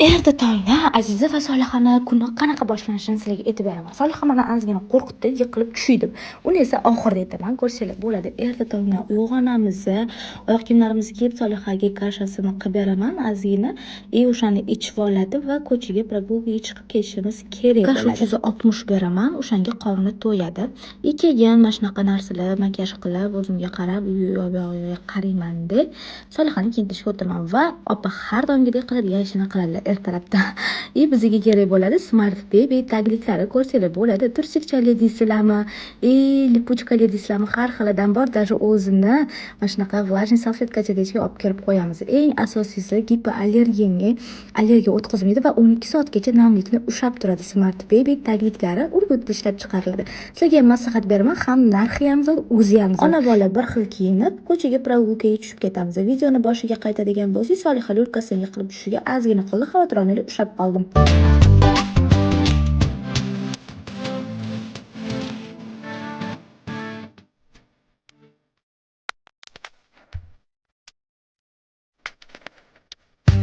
Erta tongda Aziza va Solihani kuni qanaqa boshlanishini sizlarga aytib beraman. Soliha mani ozgina qo'rqitdi, yiqilib tushdim. Uni esa oxirida aytaman, ko'rsanglar bo'ladi. Erta tongdan uyg'onamiz, oyoq kiyimlarimizni kiyib, Solihaga каша sini qilib beraman ozgina. И o'shani ichib oladi va ko'chaga прогулка ga chiqib ketishimiz kerak. Каша 360 beraman, o'shanga qorni to'yadi. И keyin mana shunaqa narsalar, makiyaj qilib, o'zimga qarab, u yoq bu yog'iga qarayman-da, Solihani kiyintirishga o'tiraman va opa har doimgidek qiladigan ishini qiladilar ertalabdan. И bizga kerak bo'ladi Smart Baby tagliklari, ko'rsanglar bo'ladi. Трусик chali deysizlarmi, и липучка li deysizlarmi, har xilidan bor. Даже o'zini mana shunaqa влажный салфетка chagacha olib kirib qo'yamiz. Eng asosiysi, гипоаллергенный, allergiya o'tkazmaydi va 12 soatgacha namlikni ushlab turadi. Smart Baby tagliklari Urgutda ishlab chiqariladi. Sizlarga ham maslahat beraman, ham narxi ham zo'r, o'zi ham zo'r. Ona bola bir xil kiyinib, ko'chaga прогулка ga tushib ketamiz. Videoni boshiga qaytadigan bo'lsak, Soliha люлька sidan yiqilib tushishiga ozgina qoldi, xavotir olmanglar, ushlab qoldim.